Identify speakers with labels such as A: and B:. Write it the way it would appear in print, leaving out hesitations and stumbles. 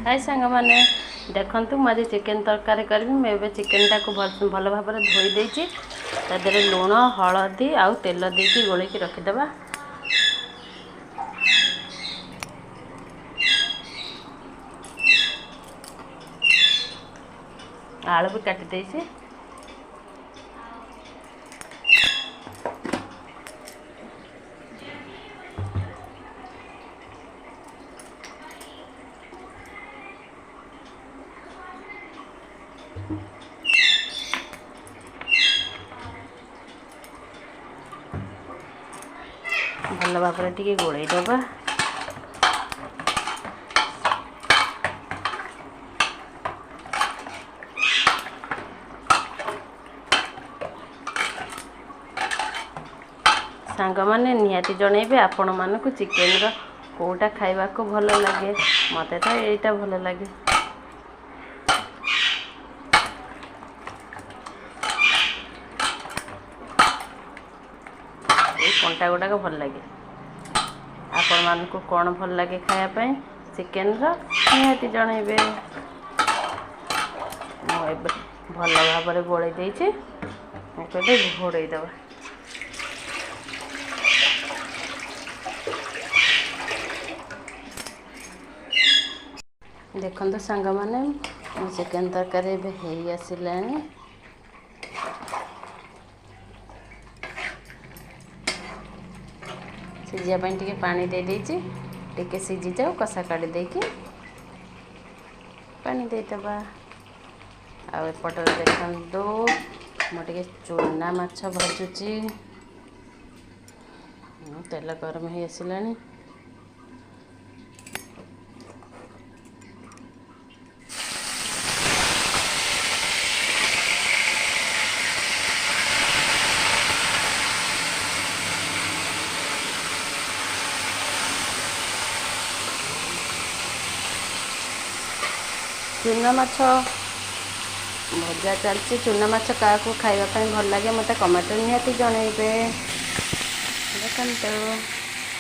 A: High ସାଙ୍ଗମାନେ, ଦେଖନ୍ତୁ, ମୁଁ ଆଜି ଚିକେନ୍ ତରକାରୀ କରିବି। ମୁଁ ଏବେ ଚିକେନ୍ଟାକୁ ଭଲ ଭାବରେ ଧୋଇ ଦେଇଛି। ତା ଦେହରେ ଲୁଣ, ହଳଦୀ ଆଉ ତେଲ ଦେଇକି ଗୋଳେଇକି ରଖିଦେବା। ଆଳୁ ବି କାଟି ଦେଇଛି। ଭଲ ଭାବରେ ଟିକେ ଗୋଳେଇ ଦେବା। ସାଙ୍ଗମାନେ, ନିହାତି ଜଣେଇବେ ଆପଣମାନଙ୍କୁ ଚିକେନର କେଉଁଟା ଖାଇବାକୁ ଭଲ ଲାଗେ। ମୋତେ ତ ଏଇଟା ଭଲ ଲାଗେ। ଏଇ କଣ୍ଟା ଗୁଡ଼ାକ ଭଲ ଲାଗେ। ଆପଣମାନଙ୍କୁ କ'ଣ ଭଲ ଲାଗେ ଖାଇବା ପାଇଁ ଚିକେନର, ନିହାତି ଜଣେଇବେ। ମୁଁ ଏବେ ଭଲ ଭାବରେ ଗୋଳେଇ ଦେଇଛି। ଏବେ ଘୋଡ଼େଇ ଦେବା। ଦେଖନ୍ତୁ ସାଙ୍ଗମାନେ, ମୋ ଚିକେନ୍ ତରକାରୀ ଏବେ ହେଇ ଆସିଲାଣି। ସିଝିବା ପାଇଁ ଟିକେ ପାଣି ଦେଇଦେଇଛି। ଟିକେ ସିଝିଯାଉ, କଷା କାଢ଼ି ଦେଇକି ପାଣି ଦେଇଦେବା। ଆଉ ଏପଟରେ ଦେଖନ୍ତୁ, ମୁଁ ଟିକେ ଚୁନା ମାଛ ଭାଜୁଛି। ତେଲ ଗରମ ହେଇ ଆସିଲାଣି। ଚୁନା ମାଛ ଭଜା ଚାଲିଛି। ଚୁନା ମାଛ କାହାକୁ ଖାଇବା ପାଇଁ ଭଲ ଲାଗେ, ମୋତେ କମେଣ୍ଟରେ ନିହାତି ଜଣେଇବେ। ଦେଖନ୍ତୁ।